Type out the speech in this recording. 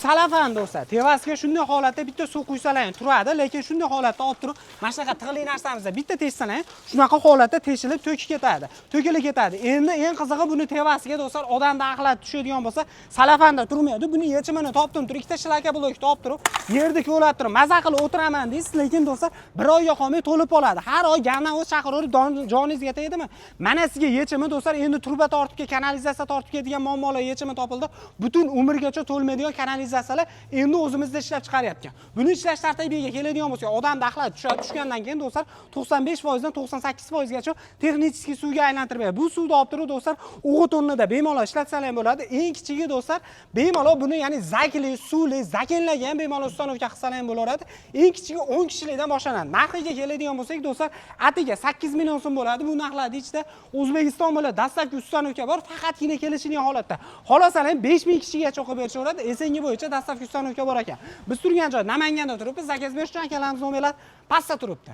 Salafan, do'stlar, tevasiga shunday holatda bitta suv quysalar ham turadi, lekin shunday holatda olib turib, mana shunaqa tig'li narsamizda bitta teshsalar ham shunaqa holatda teshilib to'kib ketadi, to'kilib ketadi. Endi eng qizig'i, buni tevasiga, do'stlar, odamni axlat tushadigan bo'lsa, salafanda turmaydi. Buni yechimini topdim turib, ikkita шлакоблок topib turib, yerda ko'lab turib, maza qilib o'tiraman deysiz, lekin, do'stlar, bir oyga qolmay to'lib qoladi. Har oy gamdan o'z chaqiraverib joningizga tegdimi? Mana sizga yechimi, do'stlar. Endi truba tortib kel, kanalizatsiya tortib keladigan muammolar yechimi topildi. Butun umrgacha to'lmaydigan kanalizatsiyalar endi o'zimizda ishlab chiqaryapgan. Buni ishlash tartibiga keladigan bo'lsak, odam axlat tushadi, tushgandan keyin, do'stlar, 95 dan 98 gacha texnический suvga aylantirib beradi. Bu suvni olib turib, do'stlar, o'g'it o'rnida bemalol ishlatsalar ham bo'ladi. Eng kichigi, do'stlar, bemalol buni, ya'ni zakli, suvli zakenlarga ham bemalol установка qilsalar ham bo'laveradi. Eng kichigi 10 kishilikdan boshlanadi. Narxiga keladigan bo'lsak, do'stlar, atiga 8 million so'm bo'ladi. Bu narxlarni ichida O'zbekiston bo'ladi, dastlabki установка bor, faqatgina kelishilgan holatda. Xohlasalar ham 5000 kishigacha qilib berishaveradi. СНГ bo'yicha dastlabki установка bor ekan. Biz turgan joy Namanganda turibmiz. Заказ berish uchun akalarimiz nomerlar pastda turibdi.